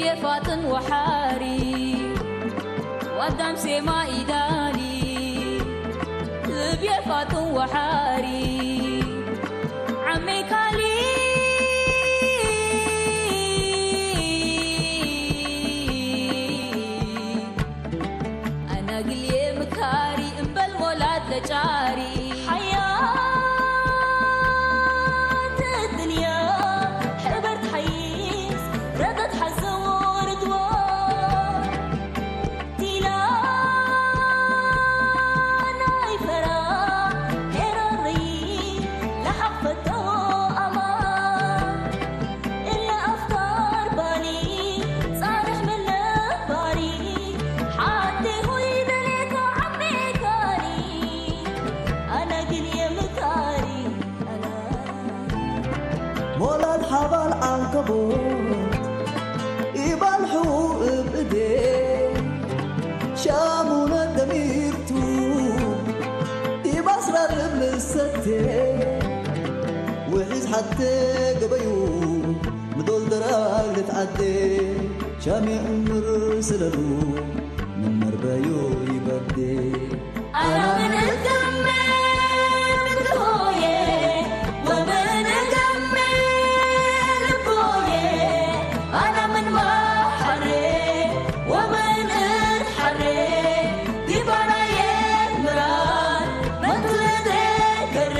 የፋጥን ወሓሪ ዋዳም ሴማ ኢዳሊ ልብ የፋጥን ወሓሪ ዓመይ ካሊ ኣናግልየ ምካሪ እምበል ሞላት ለጫሪ ሓያት እድንያ ሕበርት ሓይስ ረገት ሓዘዎ ርድዋ ቲላ ናይ ፈራ ኤረሪ ለሓቕ ፈተዎ ኣማ እለ ኣፍካር ባሊ ጻርሕ መነባሪ ሓደይ ሆይ ደሌካ ዓሜካሪ ኣነ ግን የምካሪ ኣነ ሞላል ሓባል ዓንከቦት ኢባልሑ እብ እዴ ሻሙነ ደሚርቱ ኢባስራር እብ ልሰቴ ውሒዝ ሓቴ ገበዩ ምዶል ደራር ልትዓዴ ሻሜ እምር ስለሉ ምን መርበዩ ይበዴ ኣና ምን እገሜ ብትሆዬ ወምን እገሜ ልቦዬ ኣና ምን ማሓሬ ወምን እድሓሬ ዲባናዬ ምራር መን ትውልዴ ገሬ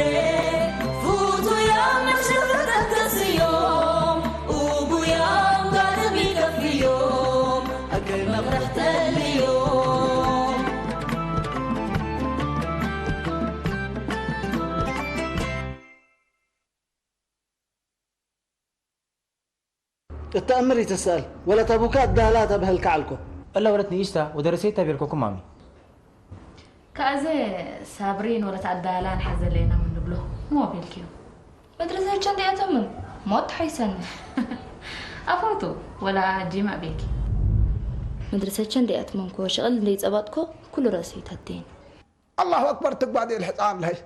ፍቱያ መሽርፍተት ከስዮም ኡጉያም ጋድም ይከፍዮም ኣገር መቕርሕ ተልዮም እተኣምር ይትስኣል ወለት ኣቡካ ኣዳህላ ተብሀልካ ዓልኮ። እላ ወለት ንኢሽታ ወደ ረሰይታ ቤልኮኩም ማሚ። ከኣዘ ሳብሪን ወለት ኣዳህላ ንሓዘለ ኢና ምንብሎ ሞቢልኪዮ መድረሰቸ እንዲኣተምም ሞት ሓይሰኒ ኣፎቱ ወላ ጂማ ቤኪ መድረሰቸ እንዲኣትመምኮ ሽቕል እንደይጸባጥኮ ኩሉ ረእሰይ ተዴን الله أكبر ትጓዴል ሕፃን ለሀይ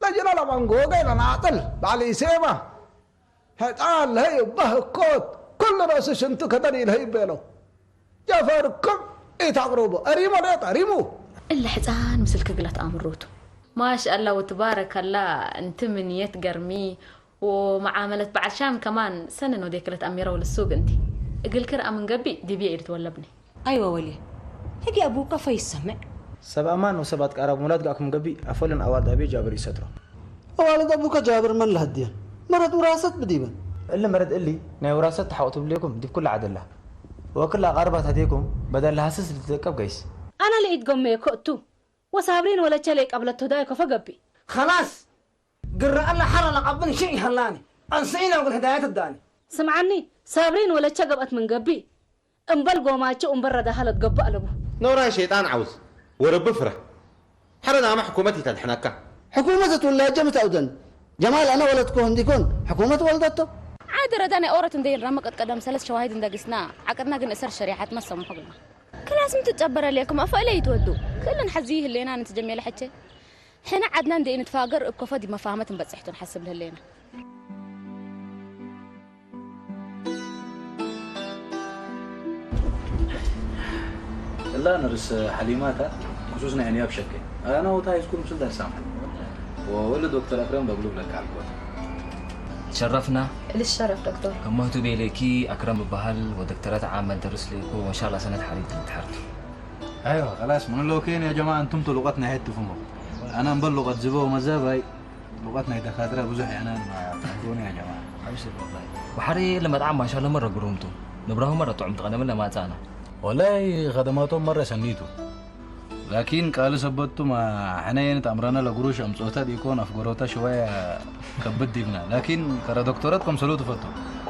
ለጅና ለባንጎገ ለናጥል ባሊ ሴማ ሕፃን ለሀይ እባ ህኮት ኩሉ ረእሱ ሽንቱ ከተን ይልሀይ ቤለው ጀፈርኩም ኢታቅርቡ እሪሞ ሌጥ እሪሙ እለ ሕፃን ምስል ክግላት ኣምሮቱ ማሻአላ ወትባረከላ እንቲ ምንየት ገርሚ ወመዓመለት በዓል ሻም ከማን ሰንን ወዴክለት ኣሚረው ልሱግ እንቲ እግልክር ኣምንገቢ ዲብየ ኢድ ትወለብኒ أيوة ولي هدي أبوك فيسمع ሰብ ኣማን ወሰብ ኣትቃራብ ሙላት ጋእኩም ገቢ ኣፈልን ኣዋልድ ኣቤ ጃብር ይሰጥሮ ኣዋልድ ኣቡካ ጃብር መን ለህድየን መረድ ውራሰት ብዲበን እሊ መረድ እሊ ናይ ውራሰት ተሓቁ ትብልኩም ዲብ ኩላ ዓደላ ወክል ኣቃርባት ኣቴኩም በደል ለሃስስ ልትደቀብ ገይስ أنا لقيت قمي كؤتو وصابرين ولا تشلي قبل التهداي كفا قبي خلاص ግረአለ ሓራ ለቃብን ሽእ ይኸላኒ ኣንስኢና ግን ህዳየት እዳኒ ስምዓኒ ሳብሪን ወለቸ ገብአት ምን ገቢ እምበል ጎማቸው እምበር ረዳሃ ለትገባእ ለቡ ኖራይ ሸይጣን ዓውዝ ወረቢ ፍረ ሓረ ናማ ሕኩመት ይተድሕነካ ሕኩመት እትውላጀ ምታውደን ጀማል ኣነ ወለድኮ እንዲኮን ሕኩመት ወልደቶ ዓዲ ረዳ ናይ ኦረት እንደ ይልራመ ቀጥቀደም ሰለስ ሸዋሂድ እንደግስና ዓቅድና ግን እሰር ሸሪሓት መሰምሑ ግና ክላስ ምትጨበረ ለኩም ኣፈእለ ይትወዱ ክልን ሓዚ ህሌና ንትጀሜለ ሕቸ ሕነ ዓድና እንደ ንትፋገር እብ ኮፈ ዲብ መፋህመት እንበጽሕቱ ንሓስብ ልህሌና እላ ንርስ ሓሊማታ ክሱስ ናይ ዕንያብ ሸከ ኣና ወታ ሃይስኩል ምስል ዳርሳም ወወለ ዶክተር ኣክረም በግሉ ብለካ ኣልኮት تشرفنا للشرف دكتور ከማቱ ቤሌኪ ኣክረም ብበሃል ወደክተረት ዓመል ደርስ ልእኮ ወንሻላ ሰነት ሓሪት ልትሓርቱ ኣይዋ ከላስ ምን ለውኬን ያ ጀማ እንቱም ትሉቀት ናይ ሄድ ትፍሞ ኣና እምበል ሉቀት ዝበ ወመዛባይ ሉቀት ናይ ደካትራ ብዙሕ ያና ንማያ ያ ጀማ وحري لما تعم ما شاء الله مرة قرومتو نبراهو مرة طعم تقدم لما أتانا ወላይ ከደማቶም መረ ሰኒቱ ላኪን ቃል ሰበቱማ ሕነ የንት ኣምረና ለጉሩሽ ኣምጾታ ዲኮን ኣፍጎሮታ ሽዋያ ከብድ ዲብና ላኪን ከረ ዶክተረት ከም ሰሉ ትፈቱ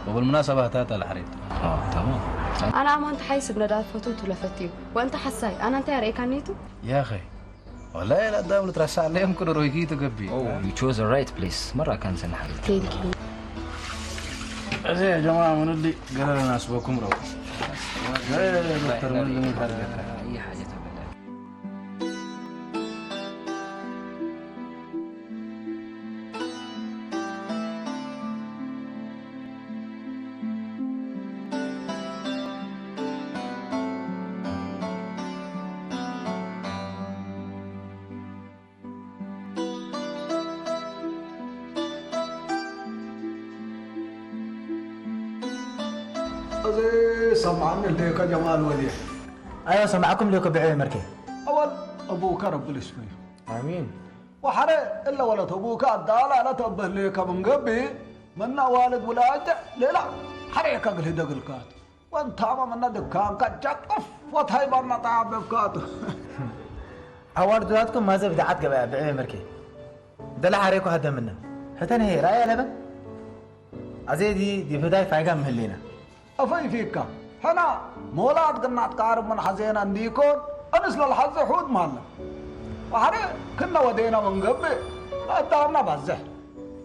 ወብልምናሰባ ህታታ ለሐሬት تمام ኣነ ኣማንተ ሓይስብ ነዳት ፈትውቱ ለፈትዩ ወእንተ ሓሳይ ኣነ እንታይ ኣርእካኒቱ ያኸ ወላሂ ለዳም ልትረሳ ለየም ክድሮይኪ ትገቢ You chose the right place مرة كان سنحري Thank you እዚ ጀማ ምንሊ ገለ ለናስበኩም ረው ዶክተር ምን ልምን ፋርገታ أي حاجة تبدأ እዚ ሰማዕኒ እንዴ ከጀማል ወልየ። أيوة سمعكم ليكو بعيون مركي. أول أبوك رب الاسمين. آمين. وحري إلا ولد أبوك الدالة لا تبه ليك من قبي من والد ولاج ليلا. حريك أقل هدق الكات وانت أما من دكان كجاك أف وتهي برنا طعام بكات. أول دواتكم ما زبد عاد قبا بعيون مركي. دل حريكو هذا منا. حتى نهي رأي لبن. أزيدي دي فداي فايقا مهلينا. أفي فيك هنا مولاد قنات قارب من حزينا نديكون أنس للحظ حود مهلا. وحري كنا ودينا من قبل أدارنا بزح.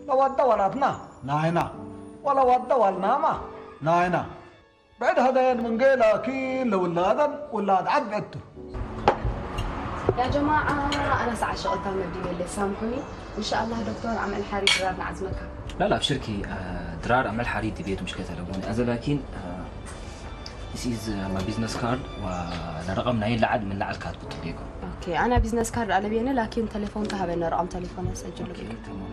لو أدى ولدنا ناينا، ولو أدى ولناما ناينا. بعد هذا من قيل أكيل لولادن ولاد عد بعدته. يا جماعة، أنا ساعة شغلتها مدينة اللي سامحوني. إن شاء الله دكتور عمل حري درار نعزمك. لا لا أبشركي، آه، درار عمل حري دي بيت مشكلة لبوني أزا لكن، آه، this is, آه، my business card ولا رقم ناين لعد من لعد كاتبو تليكو. أوكي، أنا بزنس كارد على بينا، لكن تليفون كهبنا رقم تليفون سجل. أوكي، تمام.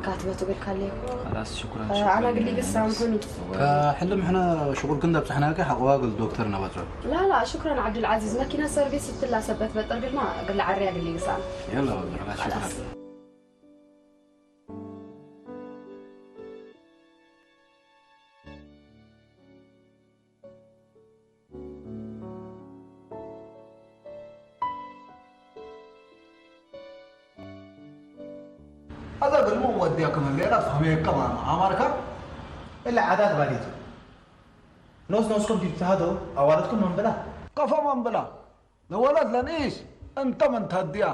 كاتبة تقول كالي. خلاص شكرا. آه، أنا قلي قصة عمكوني. كحلم احنا شغل كنا بصحناك حقواق الدكتور نبطل. لا لا، شكرا عبد العزيز، ماكينة سيرفيس ستلا سبت بطر قلنا قل عريا قلي قصة. يلا والله خلاص شكرا. خلاص. هذا قلمو وديكم الليلة فهميك كمان عمرك. إلا عادات باليتو. نوس نوسكم دي بتهدو أوالدكم من بلا. كفى من بلا. لولد لنيس أنت من تهديا.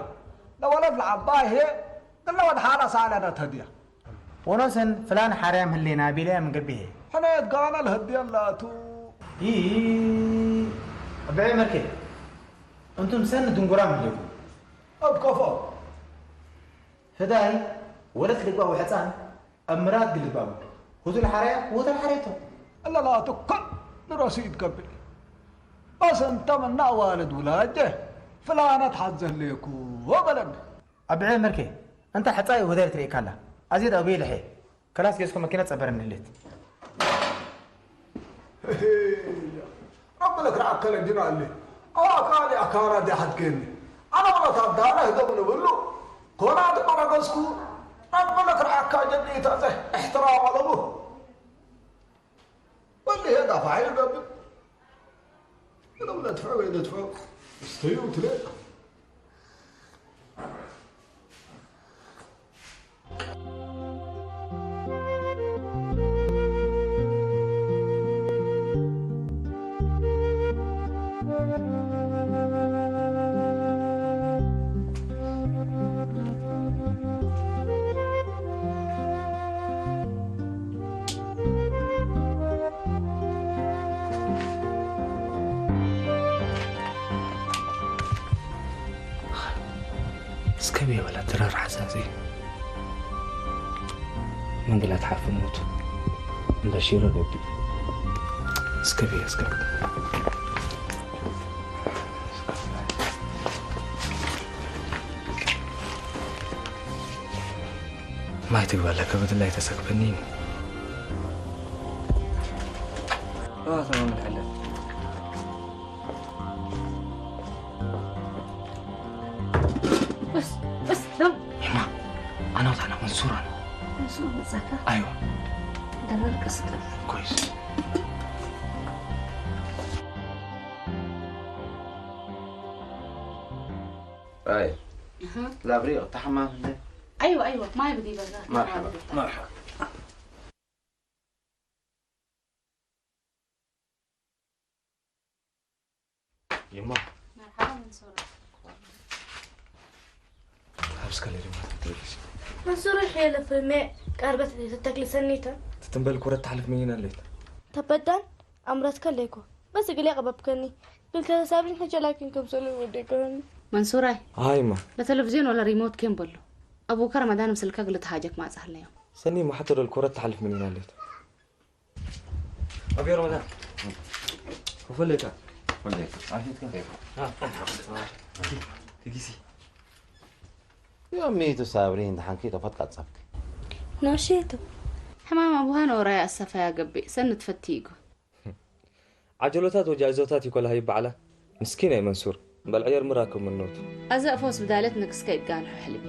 لولد لعباه هي. قلنا ود حالة سالة تهديا. ونوسن فلان حرام هلينا بلا من قبيه. حنا يتقانا الهديا لا تو. إي أبعي مركي. أنتم سن دنقرام لكم. أب كفى. فداي ولد لقبا وحسان أمرات قلبا. هوتو الحرية هوتو الحرية تو. إلا لا تكل لرصيد قبل. بس أنت من والد ولاده. فلانة تحزن ليكو وبلد. أبعي مركي. أنت حتى يهودير تريك هلا. أزيد أبي لحي. كلاس جيسكو ماكينة صبر من الليت. رب لك رعاك لك جنا اللي. أو أكالي أكارا دي حد كيني. أنا ولا تدانا هدو نبلو. كونا دي برا جيسكو. رب لك رعاك جدي تازه احترام لبو. واللي هي دافع يقبل. لو لا دفعوا ولا دفعوا. استيوت ليه؟ እስከ ብየበላ ድራር ሓሳሲ መንገላ ትሓፍ ሞቱ እንዳ ሺሮ ደቢ እስከ ብየ እስከ ማይ ትግባለ ከበድላይ ተሰክፈኒ اه تمام الحلال بس بس دم يما أنا وضعنا منصور أنا منصور مزاكا أيوة درر قصة كويس أي لا بريء تحمام هنا ايوه ايوه ما يبدي بزاف مرحبا مرحبا يما مرحبا منصور حبس كلي يما تدريش منصور يحيى لفرمي قربت تتكل سنيتا تتنبل كرة تحلف مين الليت تبدل أمرت كليكو بس قلي قبب كني قلت لها سابرين حجة لكن كم سنة ودي كني منصور أي هاي ما لا تلفزيون ولا ريموت كم بلو أبو كرم دانا مسلكا قلت حاجك ما سهلنا يوم سني ما حتى الكرة تحلف مين الليت أبي رمضان وفليكا فليكا عافيتك ها تقيسي يوميتو سابرين دحنكي تفت قد صفك نوشيتو. ሕማም ኣቡሃ ነውራይ ኣሰፋያ ገብእ ሰኒ ትፈትይ ኢጎ። ዓጀሎታት ወጃይዞታት ይኮላሃይ በዓላ። ምስኪን ኣይ መንሱር። በል ዕየር ምራክብ ምኖቱ። ኣዘ እፎስ ብዳለት ንግስከ ይጋንሑ ሕልቢ።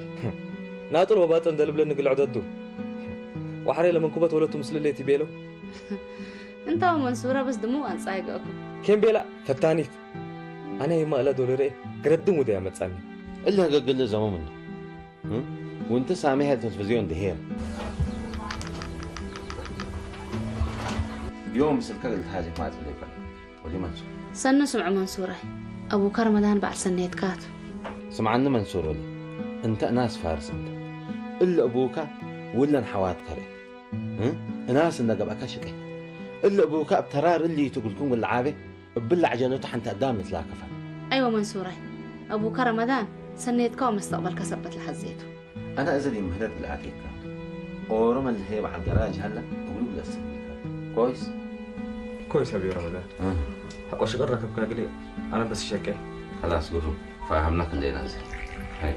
ናጡል ወባጥን ደልብለ ንግልዕ ደዱ። ዋሕሬ ለመንኩበት ወለቱ ምስልሌት ይቤሎ። እንታው መንሱራ በስ ድሙ ኣንጻይ ገእኩ። ኬምቤላ ፈታኒት። ኣነ ይማእላ ዶልሬ ግረድም ውደ ያመጻኒ። እለ ገግል ዘመምን። ወንተ ሳሜ ሄል ተልፍዝዮን ድሄር። ዮም ስልካ ግልት ሃዚ ማጽ ለይፈል። ወዲ መንሱር። ሰኑ ስምዑ መንሱራይ። ኣቡካ ረመዳን በዓል ሰነየትካቱ። ስምዓኒ መንሱር ወሊ። እንተ እናስ ፋርስ እንተ። እለ ኣቡካ ውለን ሓዋት ከረ። እናስ እነገብኣካ ሽቀ። እለ ኣቡካ ኣብ ተራር እሊ ይትጉልኩም ውልዓቤ። እብላዕ ጀነቱ ሓንቲ ኣዳም ንትላከፋ። ኣይወ መንሱራይ። ኣቡካ ረመዳን ሰነየትካ ወመስተቕበልካ ሰበት ለሓዘየቱ። أنا إذا دي مهلت بالعافية. أورما اللي هي بعد دراج هلا أقول لك السبيل. كويس؟ كويس أبي رمضان. حقو شغل ركب كاقلي. أنا بس شكل. خلاص قرب. فاهمنا كلنا زين. هاي.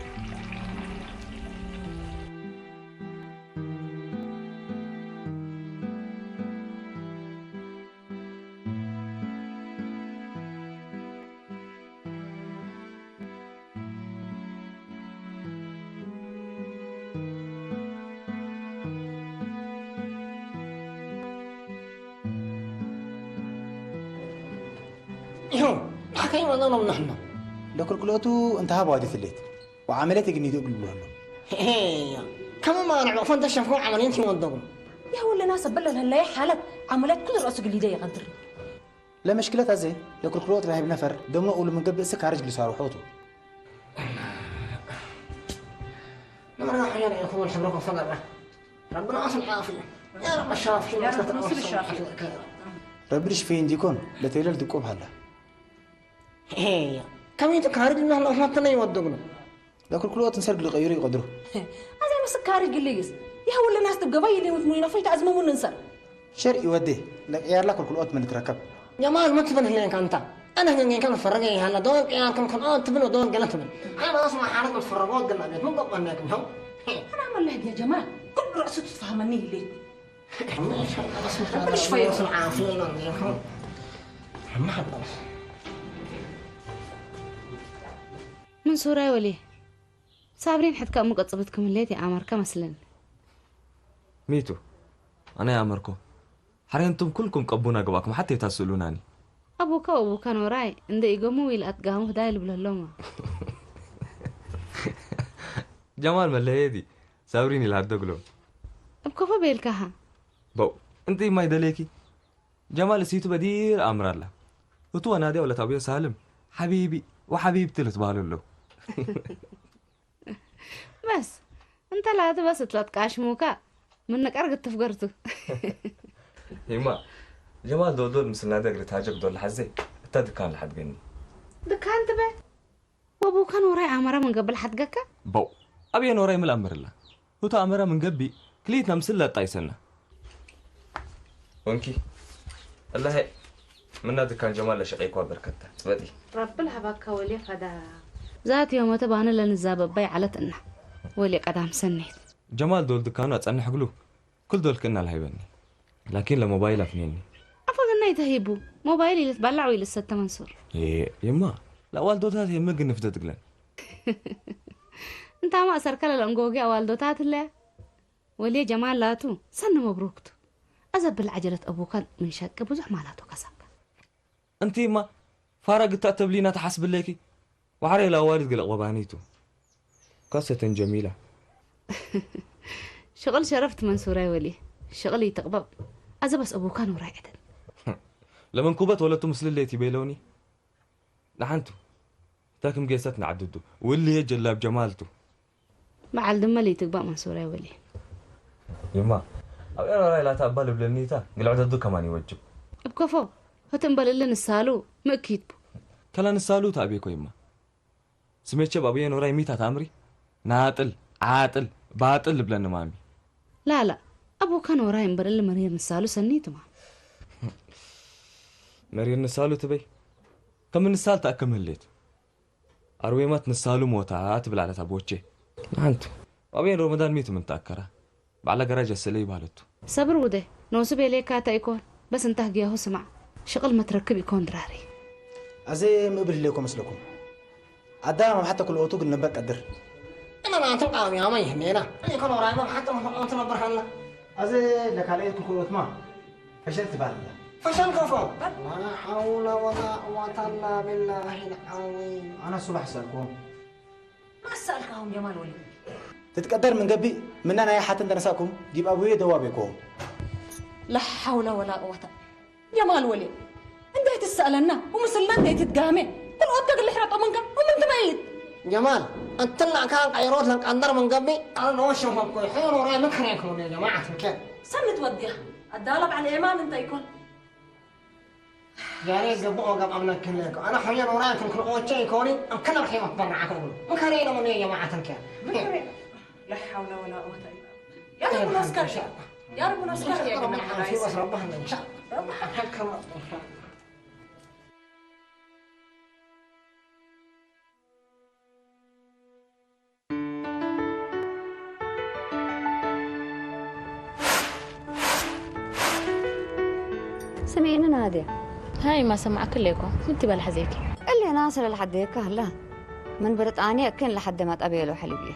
ይኸው ሓከይ መዘኖም ንሕና ለክልክሎቱ እንተ ሃብ ዋዲት ሌት ወዓመለት እግኒቱ እብል ብሎ ኣሎ። ከመ ማንዕ ፈንተ ሸፍከው ዓመልየት ይወደጉ يا ولنا سبل لنا لا حالت عملت كل رأس قليدة يقدر ለመሽክለት ኣዘ ለክልክሎት ራሂብ ነፈር ደሞ ኡሉ ምንገብእ እስ ካርጅ ልሳርሖቱ نمر يا حيان يكون الحمرك فقرة ربنا أصل عافية يا رب الشافي يا رب نصر الشافي ረቢ ድሽፈይ እንዲኮን ለተይለል ድቆብ ሃላ ከመይ ትካርድ እና ለውሃተና ይወደግኑ ለክልክልኦት እንሰርግ ልቀይሩ ይቀድሩ ኣዘይ ምስካሪ ግልይስ ይህ ወለና ስትገባ ይደውት ሙይና ፈይታ ኣዝመሙን እንሰር ሸር ይወዴ ለቅያርላ ክልክልኦት ምን ትረከብ ጀማል ምን ትብል ህሌንካ እንታ ኣነ ህንጌንካ ንፈረገ ይሃላ ዶን ቅያርክን ከንኦ ትብል ዶን ገለ ትብል ኣነ ኣስማ ሓለት ንፈረጎ ገና ቤት ምን ቆቆናክም ኸው أنا عمل لك يا جمال كل رأسه تتفهمني الليل من سورة ولي صابرين حد كأمك أتصبت كمليتي أمرك مثلا ሚቱ ኣነ ይኣመርኮ ሓሬንቱም ኩልኩም ቀቡና ግባኩም ሓተይ ታስእሉናኒ ኣቡካ ኣቡካ ኖራይ እንደ ኢጎሙ ኢል ኣትጋሙ ህዳይ ልብለሎማ ጀማል መለየዲ ሳብሪን ኢል ሃደግሎም እብ ከፎ ቤልካሃ በው እንቲ ማይ ደሌኪ ጀማል እሲቱ በዲር ኣምራላ እቱ ወናድያ ወለት ኣቡዮ ሳልም ሓቢቢ ወሓቢብቲ ልትባህሉ ኣለዉ በስ እንተ ላቲ በስ እትለጥቃሽሙካ ምንቀር ግትፍ ገርቱ ይማ ጀማል ዶልዶል ምስልና ደግሪ ታጀብ ዶል ሓዘ እታ ድካን ልሓድገኒ ድካን ትበ ወቡካ ኖራይ ኣመራ ምን ገብል ሓድገካ በው ኣብየ ኖራይ ምል ኣምርላ ሁቱ ኣመራ ምን ገቢ ክሊት ነምስል ለጣይሰና ወንኪ እላሄ ምና ድካን ጀማል ለሸቀይኳ በርከታ ጽበጢ ረብል ሃባካ ወልየ ፈዳ ዛት ዮመተ ባነ ለንዛበባይ ዓለት እና ወልየ ቀዳም ሰኔት ጀማል ዶል ድካኑ ኣጸንሕ ግሉ ኩል ዶል ክእና ለሃይበኒ ላኪን ለሞባይል ኣፍኔኒ ኣፈ ግናይ ተሂቡ ሞባይል ኢልትባላዕ ወይ ልሰተ መንሱር ይማ ለዋልዶታት የምግ ንፍደት ግለን እንታማ እሰርካ ለለእንጎጊ ኣዋልዶታት ለያ ወልየ ጀማል ላቱ ሰኒ መብሩክቱ ኣዘብል ዓጀለት ኣቡካን ምን ሸቂ ብዙሕ ማላቱ ከሳካ እንቲማ ፋራ ግታእ ተብሊና ተሓስብለኪ ዋሕረ ለኣዋልድ ግለቕ ወባኒቱ ካሰተን ጀሚላ ሽቕል ሸረፍት መንሱራይ ወልየ ሽቕል ይትቕበብ ኣዘበስ ኣቡካን ውራይ ዕደን ለመንኩበት ወለቱ ምስልሌት ይቤለውኒ ንሓንቱ እታ ክም ጌሰት ንዓድዱ ውልየ ጀላብ ጀማልቱ በዓል ድማ ለይትግባእ መንሱር ኣይወሊ ይማ ኣብ ኤሮራ ኢላታ እባ ልብለኒታ ግልዕደዱ ከማን ይወጅብ እብ ከፎ ህት እምበል እለ ንሳሉ ምእኪት ቡ ከላ ንሳሉ ተኣቤኮ ይማ ስሜቸብ ኣብ ኤኖራይ ሚታ ተኣምሪ ናጥል ዓጥል ባጥል ልብለኒ ማሚ ላላ ኣቦካ ኖራይ እምበር እለ መሪር ንሳሉ ሰኒትማ መሪር ንሳሉ ትበይ ከም ንሳል ተኣከም ህሌት ኣርዌማት ንሳሉ ሞታ ትብል ኣለት ኣቦቼ ንሓንቱ ኣበየን ሮመዳን ሚቱ ምን ተኣከራ ባዕላ ገራጅ ኣሰለይ ማለቱ። ሰብር ውደ ኖሱ ቤሌካ እንታይ ይኮን? በስ እንታ ህግያሁ ስማዕ ሽቕል መትረክብ ይኮን ድራሪ። ኣዘ ምእብል ህሌኮ መስለኩም ኣዳ መብሓተ ክልኦቱ ግን ነበር ቀድር። እመናትም ቃሚ ኣማ ይህኔና እኔ ከኖራይ መብሓተ መፍቆም ትነብርሃና። ኣዘ ለካልኤት ክልኦትማ ፈሸል ትባል። ፈሸል ከፎ ላ ሓውላ ወላ ቁዋታ ላ ቢላሂ ልዓዚም። ኣነ ሱባሕ ሰልኩም ማሳልካሁም ጀማል ወሊ ትትቀደር ምን ገቢ ምና ናይ ሓትን ተነሳኩም ዲብ ኣቡየ ደዋብ የኮም። لا حول ولا قوة ጀማል ወሊ እንታይ ትሰኣለና? ومسلنا እንታይ ትትጋሜ? كل أوتك اللي حرقوا منك ومن تميت ጀማል እንትላ ካን ቀይሮት ለንቃንደር ምን ገቢ ኣነ ነወሸም ሀብኮ ሕዮ ኖራይ ምን ሕሬኩም ጀማዓት ምኬን ሰምት ወዲያ ኣዳለብ على إيمان እንታይ ይኮን? ጃሬ ገብኦ ገብ ኣምለክን ለኮ ኣነ ሕዮ ኖራይ ትንክልቆቸ ይኮኒ ኣምከነ ሕዮ መትበርዓከ ብሉ ምከሬ ነሙን ጀማዓት ምኬን لا حول ولا قوة إلا بالله يا رب نسكر يا رب نسكر يا جماعة في بس ربها إن شاء الله ربها حكم ስምዒኒ ናድያ هاي ما سمعك ليكو انت بالحزيكي እሌና ስለ ለሓደየካ ኣላ ምን ብርጣንያ እክን ለሓደ ማጣብየሎ ሕልብየ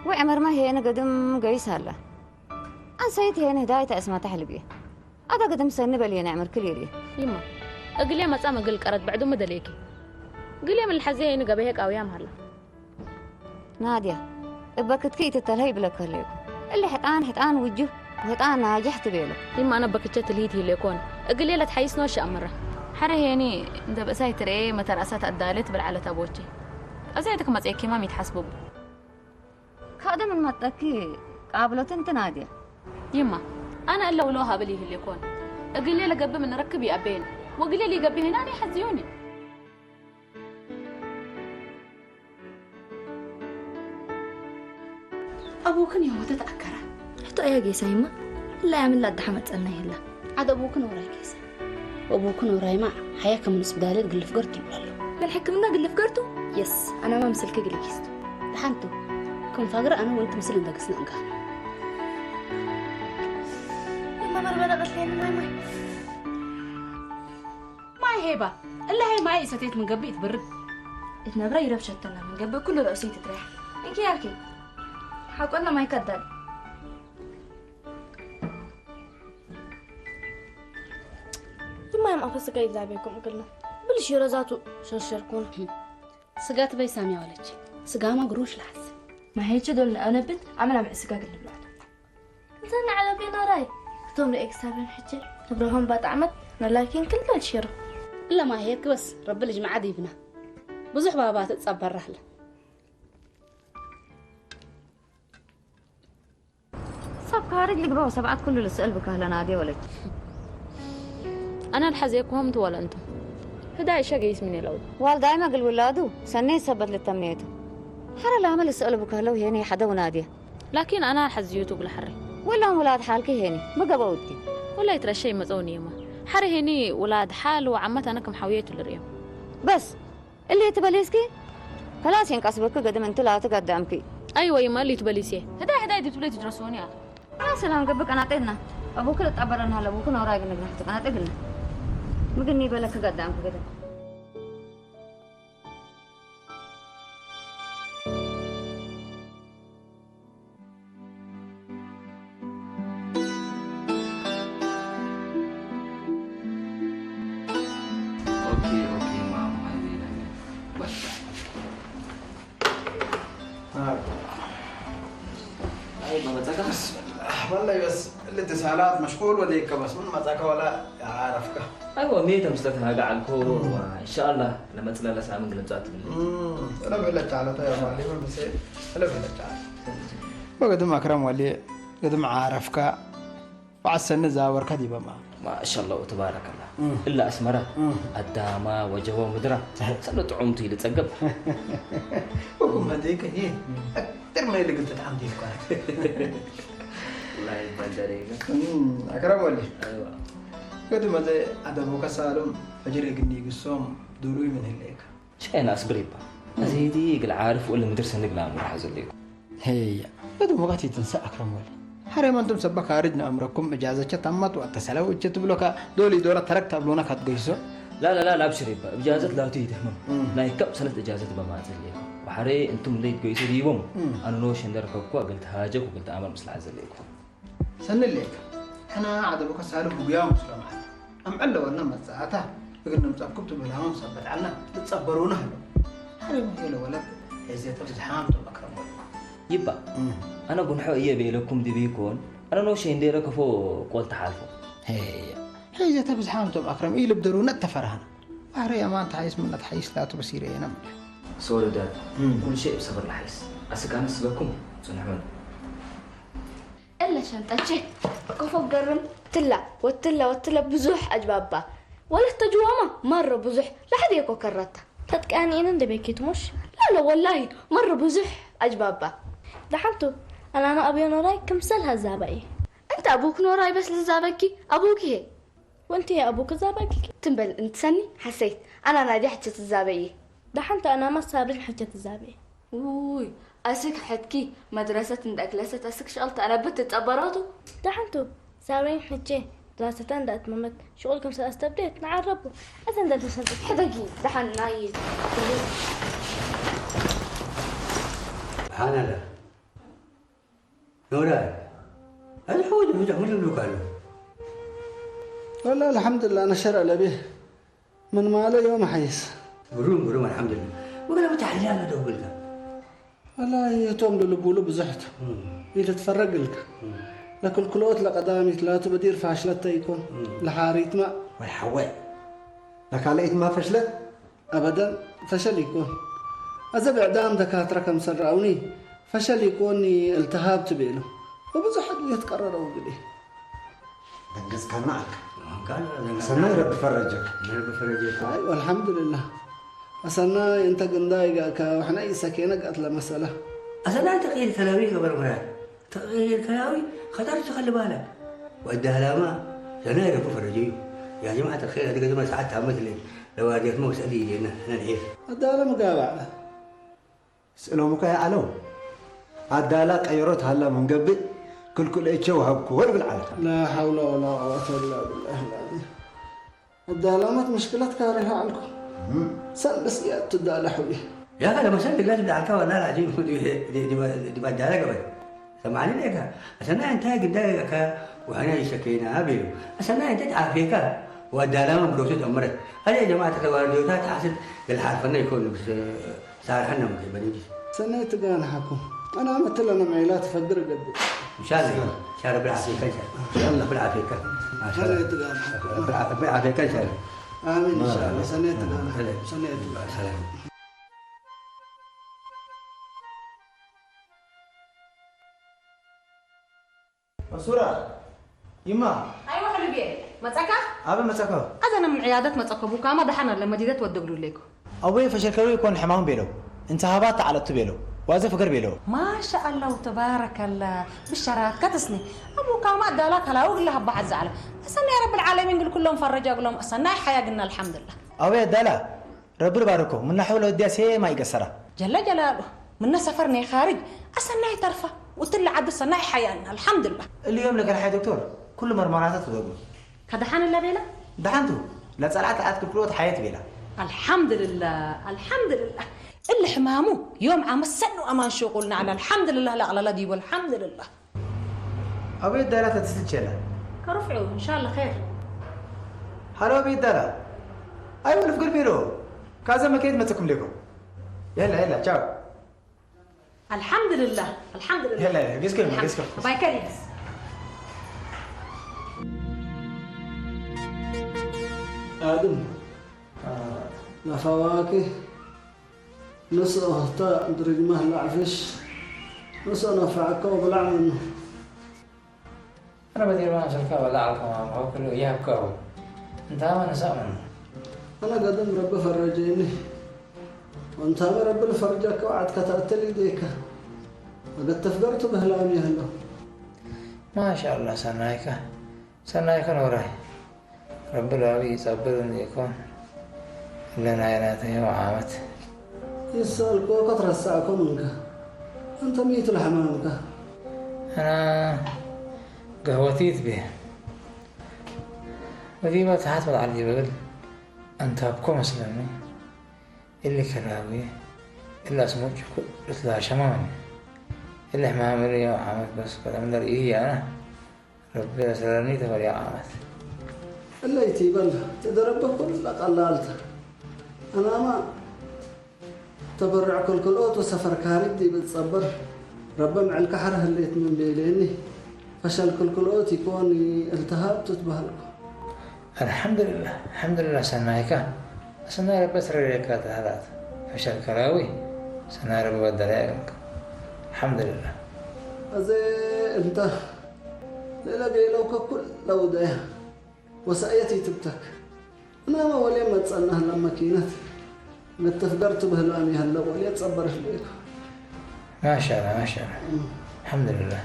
ወይ ዕመርማ ሄነ ገድም ገይስ ኣላ ኣንሰይት ሄነ ህዳይ ተእስማታ ሕልብየ ኣታ ገድም ሰኒ በልየና ዕመር ክሊርየ يما እግልየ መጻ መግል ቀረት ብዕዱ መደለይኪ ግልየ ምን ለሓዘ ሄኒ ገበሄ ቃውያም ሃላ ናድያ እበክትኪ ኢትተልሀ ይብለካ ኣለይኩ እሊ ሕጣን ሕጣን ውጁህ ወጣን ናጅሕ ትቤሎ ይማ ኣነ በክቸ ትልሂት ሂሌኮን እግሌ ለትሓይስ ኖሽ ኣምራ ሓረ ሄኒ እንደ ብእሳይ ትርኤ መተርኣሳት ኣዳለ ትብል ዓለት ኣቦቼ እዚያትክ መጽኤኪማ ሚትሓስብቡ ካደ ምን መጠኪ ቃብሎትን ትናድያ ይማ ኣነ እለ ውሎ ሃብል ይህሌኮን እግሌ ለገብእ ምንረክብ ይኣበየን ወግሌ ሊገብእ ሄና ኣነ ይሓዝዮኒ أبوكن يا ودد أكرا ሕቶ ኣያ ጌሳ ይማ እላ ያምላ ኣዳሓመፀና ይህላ عاد أبوكن وراي كيسا ወቡክን ወራይማ ሓያ ከም ንስ ብዳለት ግልፍ ገርቱ ይብላሉ من حكمنا قلف قرتو የስ ኣናማ ምስልኪ ግልጊስቱ ሓንቱ ከም ፋግረ ኣነ ወንቲ ምስል እንደገስና እንካ يما مربلة غسلين ماي ماي ማይ ሄባ እላ ሀይ ማይ እሰቴት ምን ገብእ ትብርድ እትነብረ ይረብሸተና ምን ገብእ ኩሉ ርእሱ ይትትረያ እንኪ ያኪ ሓቆና ማይ ከዳል ድማ እዮም ኣፈ ስጋ እግዚኣብሔር ከምኡ ክልና ብልሽ ረዛቱ ሸርሸርኩን ስጋ ትበይ ሳሚያ ወለች ስጋማ ግሩሽ ላስ ማሄች ዶልና ኣነብት ኣመና ምዕ ስጋ ግልብላት እተን ዓለብ ኖራይ እቶም ርእየ ክሳብን ሕጂ ንብረሆም ባጣዕመት ንላኪን ክልተ ሽሮ እለማ ሄክ በስ ረቢ ልጅ መዓድ ይብና ብዙሕ ባባ ትጸበራህለ ሰብ ካርጅ ልግባው ሰብዓት ኩሉ ልስእል ብካህለ ናዴ ወለች ኣና ልሓዘየኩም ትዋለ እንቱ ህዳይ ሸገይስ ምን የለው ዋልዳይ መግል ውላዱ ሰኔ ሰበት ልተምኔቱ ሓረ ላመ ልስእል ብካህለው ሄነ ሓደ ውናድየ ላኪን ኣና ሓዝዮቱ ብልሓረ ወላም ውላድ ሓልኪ ሄኒ ምገበውትኪ ወላይ ትረሸ ይመፀውኒ እየማ ሓረ ሄኒ ውላድ ሓል ወዓመት ኣነ ከም ሓውየቱ ልርእዮም በስ እሊ ትበሊ እስኪ ከላስ የንቀስበኪ ገድም እንቲ ላቲ ገዳምኪ ኣይወ ይማ እሊ ትበሊሴ ህዳይ ህዳይ ድትብለ ትድረስዎኒ ኣላ ሰላም ገብእ ቀናጤልና ኣቡክ ልጣበረና ለቡክ ነውራይ ግንግና ትቀናጤ ግልና ምግኒ በለክ ገዳምኪ ገድም ኦኬ ኦኬ ማማ ዜና በቃ አይ በመጸጋስ ወላሂ በስ ልትሳላት መሽቁል ወደ ይከበስ ምን መጻከ ወላ አረፍካ አይዋ ሜተ ምስጠት ሀጋ አልኮ ኢንሻአላህ ለመጽለለ ሳምን ግልምጻት ረብዕ ለቻለ ተያ ማሊም ምሴ ረብዕ ለቻለ ወገድም አክረም ወሊ ገድም ዓረፍካ በዓሰኒ ዛወርካ ዲበማ ማሻላሁ ተባረከላ እላ ኣስመራ ኣዳማ ወጀቦ ምድራ ሰለ ጥዑምቱ ይልጸገብ ወኩም መደይከ ይህ ጥር መይ ልግል ተጣም ዲልኳ ላይ ባንደሬጋ አክረም ወሊ ገድመ ዘይ ኣደቦከ ሳሎም ፈጅር የግኒ ግሶም ዱሉይ ምን ህሌከ ሸይን ኣስብር ይባ ኣዘይቲ ግል ዓርፍ ወለ ምድር ሰንግ ላሙ ራሓ ዘለዩ ሄያ ገድመ ጋት ይትንሳ ኣክረም ወሊ حريم أنتم سبا خارج نأمركم إجازة تمت وقت سلو إجت بلوكا دولي دورة تركت أبلونا كاتقيسو. لا لا لا لا، أبشر يبا، إجازة لا تيجي تهمم. لا يكب سنة إجازة بما أزليكم. وحري أنتم ليت قيسو ديبم. أنا نوش ندر حكوا قلت هاجك وقلت أمر مثل عزليكم. سنليك. حنا عاد بك سالو بقيام مسلم. أم علو أنا متساعتها. እግር ንምጻኩም ትብላውን ሰበት ዓልና ትጸበሩና ኣሎ። ሓደ ምሄለ ወለድ እዚያተ ብዝሓም ተመክረሞ። ይባ ኣነ ጉንሖ እየ ቤለኩም ድቤኮን ኣነ ኖ ሸንዴረ ከፎ ቆል ተሓልፎ። ሄየ ሕዝያተ ብዝሓም ተመክረም ኢልብደሩነ ተፈራህና። ባህረ የማን ተሓይስ ምነ ተሓይስ ላቱ በሲረ የነም። ሶልዳት ኩል ሸይ ብሰብር ለሓይስ ኣስጋን ስበኩም ጽንሑን። እለ ሸንጠቼ ከፎ ገርም ትላ ወትለ ወትለ ብዙሕ ኣጅባባ ወለት ተጅዋማ ማረ ብዙሕ ላሕዲ የኮ ከረታ። ተጥቃኒእን እንደ ቤኪት ሙሽ ላለ ወላሂ ማረ ብዙሕ ኣጅባባ። ዳሓንቱ ኣናና ኣብዮ ኖራይ ክምሰል ሃዛባይ። እንተ ኣቡክ ኖራይ በስ ልዛበኪ ኣቡክ ይሄ ወንቲ ኣቡክ ዛባኪ። ትንበል እንትሰኒ ሓሰይት ኣናና ዲያ ሕቸ ትዛበይ። ዳሓንቱ ኣናማ ሳብሪን ሕቸ ትዛበይ። ውይ ኣስክ ሕትኪ መድረሰት እንዳእክለሰት ኣስክ ሸቕል ተኣለበት ትጠበራቱ። ዳሓንቱ ሳብሪን ሕቼ ድራሰታ እንዳእትመመት ሽቁል ከም ሰለስተ ብዴት ንዓረቡ ኣዘ እንዳተሰንጠት ሕደጊ ዳሓን ናይ ሓናለ ኖራ ኣዚ ሕወት ብዙሕ ምን ይብሉካ ኣሎ والله الحمد لله أنا شرع لبيه من ماله يوم حيس ግሩም ግሩም ኣልሓምዱሊላህ ወገና ብታሕሊላ መደውልካ والله እቶም ልልቡሉ ብዙሕት ኢልትፈረግ ልካ ለክልክሎት ለቀዳሚት ላቱ በዲር ፋሽለት ተይኮን ለሓሪት ማ ወይ ሓወይ ለካልኢት ማ ፈሽለት أبدا ፈሸል ይኮን ኣዘ ብዕዳም ደካትረ ከምሰል ረኣውኒ ፈሸል ይኮን التهاب ትቤሉ ወብዙሕ ኣድውየት ቀረረው ግዲ ደንገጽካና ኣልካ ሰናይ ረቢ ፈረጀክ ረቢ ፈረጀክ أي والحمد لله أسناي أنت قنداي قاكا وحنا يسكينا قالت له مسألة أسناي تقيل كلاوي قبل غير تقيل كلاوي خطر تخلي بالك وأدي هلاما سناي ربو فرجي يا جماعة الخير هذه قد ما ساعات تعمل لي لو هذه ما وسألي لنا أنا نعيش الدالة مقابعة ስእሎም እኮ ይኣለው ኣዳላ ቀይሮት ሃላ መንገብእ ክልኩለይቸው ሃብኩዎ ልብል ዓለታ لا حول ولا قوة إلا بالله العظيم الدالة مت مشكلة كارهة عنكم سلس يا تدالة حبي يا أخي لما سألت قلت بدي عنك والله العظيم دي ما دالة قبل سمعني لك أسنا أنت قد لك وأنا يشكينا أبيو أسنا أنت عافيك والدالة مبروسة أمرت هذه يا جماعة الوارديوتات حاسد بالحرف أنه يكون بس ሳርሐን ነው የምትል በል እንጂ። ሰናይ ትጋንሓኩም ኣና መትለና ምዒላ ትፈግር ገብእ። ኢንሻላህ ኢንሻላህ ብልዓፊካ ኢንሻላህ ብልዓፊካ ሰናይ ትጋንሓኩም ብልዓፊካ ኢንሻላህ ኣሚን ኢንሻላህ ሰናይ ትጋንሓኩም ሰናይ ትጋንሓኩም መሱራ ይማ ኣይወ ሕሉብየ መፀካ ኣበ መፀካ ኣዘነ ምን ዕያደት መፀኮ ቡካማ ደሓን ኣለ መዲደት ወደግሉ ለይኮ ኣወየ ፈሸልከዊ ይኮን ሕማም ቤለው እንተ ሃባት ተዓለቱ ቤለው ዋዘ ፍገር ቤለው ማሻ ኣላሁ ተባረከላ ብሸራት ከትስኒ ኣቡካማ ኣዳላ ከላዊ ግላ ሃባ ዓዛዓለ እሰና ረብል ዓለሚን ግል ኩሎም ፈረጃ ግሎም እሰና ሓያ ግና ኣልሓምዱላ ኣወየ ኣዳላ ረብል ባርኮ ምናሑ ለወዲያ ሴማ ይገሰራ ጀለ ጀላሉ ምነ ሰፈር ናይ ኻርጅ ኣሰናይ ተርፋ ውትለ ዓዱ ሰናይ ሓያልና ኣልሓምዱላ እልዮም ለከልሓይ ዶክተር ኩሉ መርመራታት ተደጉ ከደሓንላ ቤላ ደሓንቱ ለጸልዓት ለዓት ክልክልኦት ሓየት ቤላ ኣልሓምዱልላ ኣልሓምዱልላ እሊ ሕማሙ ዮም ዓመት ሰኑ ኣማን ሽቁል ናዕላ ኣልሓምዱልላ ለኣቕለላ ዲቦ ኣልሓምዱልላ ኣቤት ዳላ ተትስልቸላ ከርፍዑ እንሻላ ኸይር ሃሎ ኣቤት ዳላ ኣይወልፍ ግርቢሮ ካዘ መከየት መጽኩም ሌኮ የላ የላ ቻው ኣልሓምዱልላህ ኣልሓምዱልላህ የላ የላ ግስከ ግስከ ባይከሪስ ኣድም ናፋዋኪ ንስኦ ህታ ድርጅማህ ላዕፍሽ ንስኦ ነፋዕካ ወብላዕ ምኑ أنا بدير ما أسألك ولا أعرف ما أقول كله إياك كاو أنت ما نسأل منه أنا قدم رب فرجيني وأنت ما رب الفرجك وعد كتأتل إيديك وقد تفقرت بهلامي هلو ما شاء الله سنايك سنايك نوراي ረቢ ለዋቢ ይጸብር እንዲኮን ለናይናተዮ ዓመት ይሰልኮ ከተረሳእኮ ምንከ እንተ ሚቱ ለሐማምከ ኣና قهوتي تبيه. وذي ما تحت ولا عندي بغل. أنت أبكو مسلمي. اللي كلاوي. إلا اسمه جكو. إلا شمامي. اللي حمامري يا عمك بس قد أمدر إيه أنا. ربي أسرني تفريا عمك. እለይቲ በል፣ ትደረበ ኩላ ቀላልታ። ኣናማ ተበርዕ ክልክልኦት ወሰፈር ካሪድ ይብል ጸበር። ረበ ምዕል ካሕረ ህሌት ምን ቤሌኒ። ፈሸል ክልክልኦት ይኮን እልተሃብ ትትበሃልኩ። الحمد لله، الحمد لله ሰናይካ። ሰናይ ረበ ትረድየካ ተሃላት። ፈሸል ከራዊ። ሰናይ ረበ በደላ ያገንካ። الحمد لله። ኣዘ እንተ ልእለ ቤለውከ ኩለ ውደያ። ወሳእየት ይትብተክ። እናመ ወልየ መጸና ህላ መኪነት። መተፍገር ትብህላን ይህለ ወልየ ጸበር ህሌኩ። ማሻላ፣ ማሻላ። الحمد لله።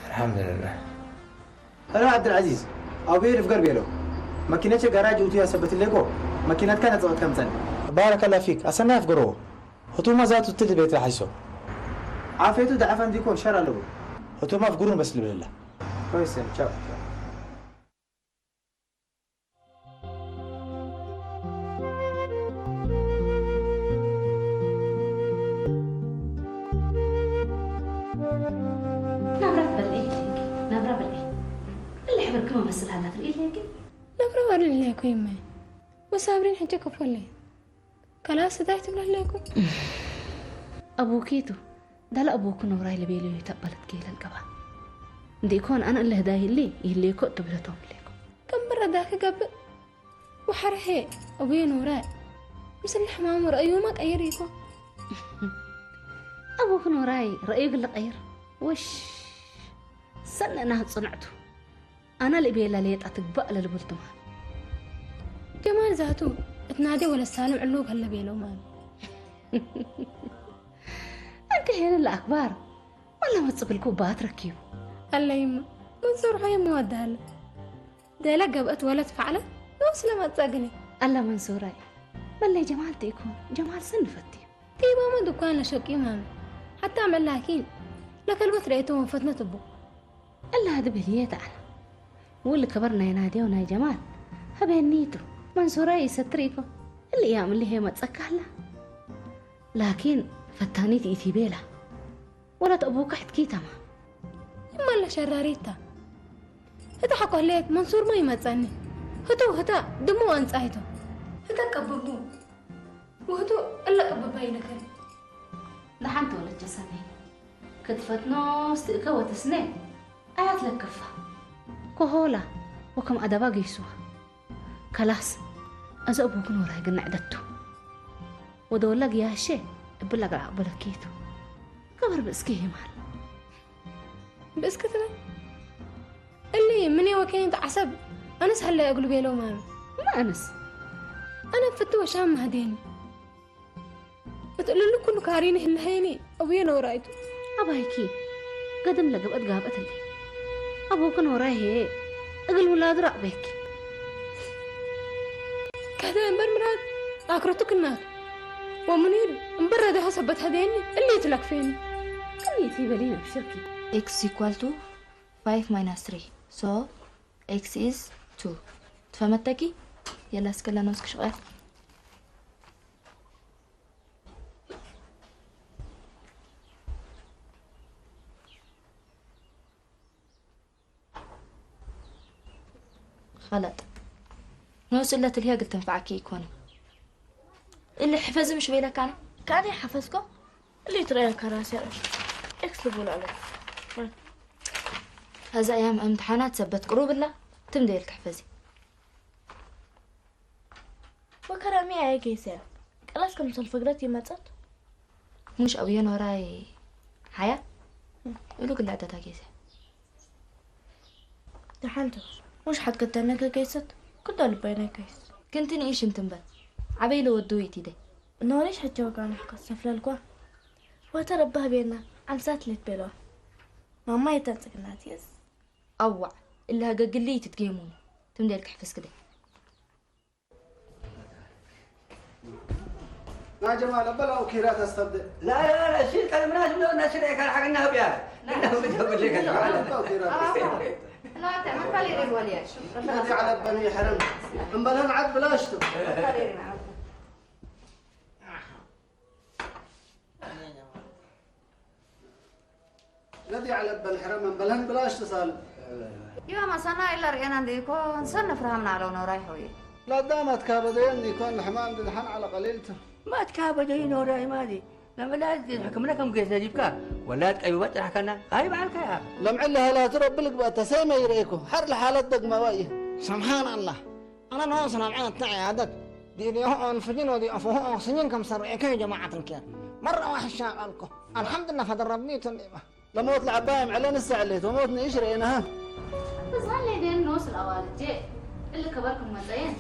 الحمد لله። أنا عبد العزيز، أبي رفقر بيلو. ماكينتي جراج أوتو يا سبت ليكو. ماكينتك أنا صوت كم سنة. بارك الله فيك. أصلنا يفقروا. هتوما ذات تلت بيت رح يسو. عافيته ضعفا ديكو شر له. هتوما فقرون بس لله. كويس، تشاو، تشاو. ናብራ በል፣ ኤሌክ፣ ናብራ በል። እለ ሕብርኪ መመስል ሃላ ትርኢ ኣለኪ። ናብራ በል እለ እኮ ይመ። ወሳብሪን ሕጂ ከፈለይ። ከላስ እንታይ ትብላ ኣለኩም? ኣቡኪቱ፣ ዳላ ኣቡኩ ነውራይ ለቤሉ ይተበለት ከይለል ገባ። እንዲኮን ኣነ እለ ህዳይ ህሊ ይህሌኮ ትብለቶም ኣለኩም። ከም በረዳ ክገብእ ወሓርሄ ኣቡየ ኖረ፣ ምስል ሕማሙ ረእዩማ ቀይር ኢኮ። ኣቡክ ኖራይ ረእዩ ግለ ቀይር። ወሽ፣ ሰነና ጽንዕቱ። ኣና ልእቤላ ሌጣ ትግባእ ለልብል ትማል። ጀማል ዛቱ፣ እትናዴ ወለ ሳልም ዕሉ ከለ ቤለው ማን። ኣንከ ሄነ ለኣክባር፣ ወላ መጽብልኩ ባት ረኪቡ። ኣለይማ፣ መንሱር ሆይ መወዳለ። ደለ ገብአት ወለት ፈዕለ፣ ነው ስለመጸ ግኔ። ኣላ መንሱራይ፣ በለይ ጀማል ትኢኮን፣ ጀማል ሰን ንፈትዩ። ቲባማ ዱኳን ለሸቂ ማሚ። ሓታ መላኪን፣ ለከልበት ረአይቶ ወንፈትነት እቦ። እላ ድብል የት ኣነ። ውል ከበር ናይ ናድያው ናይ ጀማል፣ ሀበኒቱ፣ መንሱራይ ይሰትር ኢኮ። እሊ እያም እሊ ሄ መጸካ ኣላ። ላኪን ፈታኒት ኢቲ ቤላ። ወለት ኣቡካ ሕትኪ ተማ። እማለ ሸራሪታ። ህታ ሓቆ ህለየት መንሱር ሞ ይመጸኒ። ህቱ ህታ ድሞ ኣንጻይቶ። ህታ ቀብቡ። ውህቱ እለ ቀብባ ይነከል። ንሓንቲ ወለት ጀሰነይ። ክትፈትኖ ስትእከ ወትስነ። ኣያት ለከፋ። ኮሆላ ወከም ኣደባ ገይሱዋ። ከላስ፣ እዚ ኣቡክን ወራይ ግን ንዕደቱ። ወደ ወላ ግያሼ እብላ ገርዓ በለኬቱ። ከበር ብእስኪ ይማል። ብእስኪ ትበል? እሊ ምን ወኬን ተዓሰብ፣ ኣነስ ሃለ እግሉ ቤለው ማሚ። ማ ኣነስ? ኣነ ፍትወ ሻም ማህዴኒ። እትእልሉ ኩሉ ካሪኒ ህልሀይኒ ኣቡየ ነውራይቱ። ኣባይኪ ገድም ለገብአት ጋብአት እንዴ? ኣቡክ ነውራይ ሄ እግል ውላዱ ራቅቤኪ። ከደ እምበር ምራድ ኣክረቱ ክናት ወምኒር እምበር ረዳሆ ሰበት ሀደየኒ እሊ ትለክፌኒ። ክኒት ይበሊ ነብሸኪ። X equal to five minus three. So, X is two. ትፈመተኪ? የላ እስከ ለነውስክ ሽቀል። خلط. نوس إلا تلهي قلت تنفعك يكون. اللي حفظ مش بيلك أنا. كان يحفظكم؟ اللي ترى كراسي. إكس لبول عليك. هذا أيام امتحانات سبت قروب الله. تم ديل تحفظي. ወከራሚ ኣየ ጌሰያ። ቀላስ ከም ሰልፈግረት ይመጸት። ሙሽ ኣብየን ወራይ ሓያ? እሉ ግላዕተታ ጌሰያ። ደሓንቶ። ሙሽ ሓትከተነ ከገይሰት። ክዳ ልባይና ከይስ። ክንትን ኢሽ እንትንበል። ዓበይ ለወዱ ይቲደ። እነወሬሽ ሕጂ ወጋና ከሰፍለልኳ። ወተረባህ ቤና ዓምሳት ሌት ቤለዋ። ማማ የተንጽግናት የስ። ኣዋዕ፣ እላ ገግሊ ትትጌሙኒ። ትምደል ክሕፍስ ክደ። ና ጀማል፣ በል ኣው ኪራ ተስተብደ። لا لا لا، شيل كلام الناس من الناس اللي كان حق النهب يا. لا، النهب لا، بتهب اللي كان لا، حق لا، لا، لا، لا، لا، لا، لا، لا، ما خلي الرجال يا شيخ. ነዚ ዓለበን ይሕረም። እምበለን ዓድ ብላሽቱ። ነዚ ዓለበን ሕረም እምበለን ብላሽቱ ሳል። يا ما صنع إلا رئينا ديكو نسن نفرهم نعلو نوراي حوي. لا دامت كابدين ديكون حمام دي دحن على قليلته. ما تكابدين وراي ما دي. لما لا يحكم لكم قيس نجيبك. ولا تقيموا بطرح كنا. هاي بعلك يا. لم عل هلا ترى بلك بقى تسيما يريكو. حر لحالات دق ما وقي. سبحان الله. أنا ناصر معنا تعي هذاك. دي دي هون فجين ودي أفو هون سنين كم سر إيه كي جماعة الكيان. مرة واحد شاغلكو. الحمد لله فدر ربني تنيمة. لموت العباية معلن السعليت وموتني إيش رأيناها. بس هل لي دين نوس الأوالد جي. اللي كبركم مزين.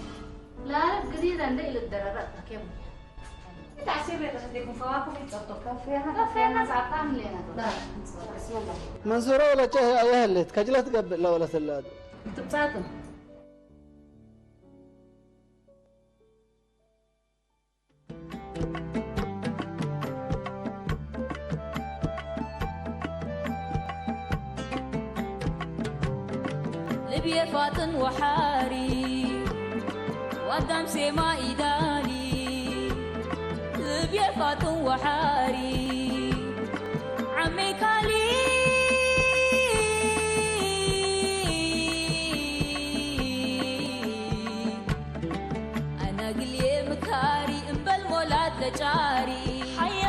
لا عارف قزيزة عندي اللي الدرارة تكيم. تعسير بيت خديكم فواكم يتسطوا. كافينا، كافينا زعقان لينا. لا، بسم الله. منصورة ولا جاهي أيها اللي تكجلت قبل لا ولا ثلاث. تبساطن. ልብየ ፋጥን ወሓሪ ዋዳም ሴማ ኢዳሊ ልብየ ፋጥን ወሓሪ ዓመይ ካሊ ኣናግልየ ምካሪ እምበል ሞላት ለጫሪ ሓያት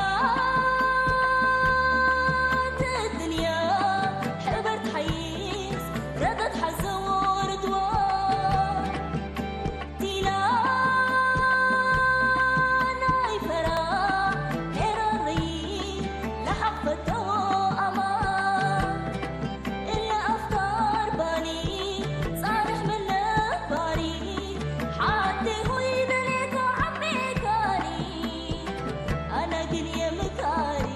ድንያ ሕበርት ሓይስ ረደት ሓዘዎ ርድዋ ዲና ናይ ፈራ ኤረሪ ለሓፈተዎ ኣማ እለ ኣፍካር ባኒ ጻርሕ መለባሪ ሓንቲ ሆይ ደሌካ ዓሜካኒ ኣነ ግን የምካሪ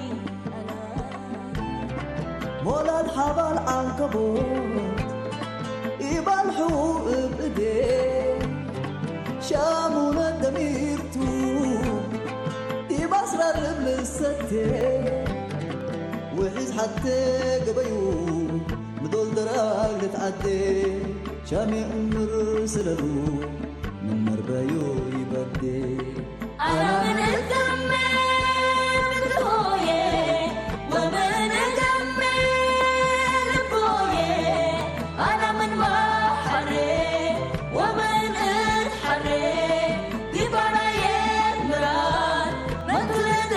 ሞላድ ሓባል ዓንከቦት ኢባል ሕዉ እብ እዴ ሻሙነ ደሚርቱ ዲብ ኣስራር እብ ልሰቴ ውሒዝ ሓቴ ገበዩ ምዶል ደራግ ልትዓዴ ሻሜ እምር ስለሉ ምን መርበዩ ይበዴ። أنا من الدم بتوية ومن الدم لبوية. أنا من بحري ومن الحري ديبانا يمران من تولد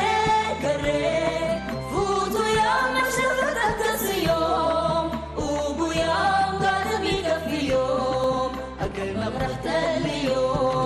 كري فوتو يا مشرفتك يوم وبو يوم قادم يكفي يوم أكل مغرحت اليوم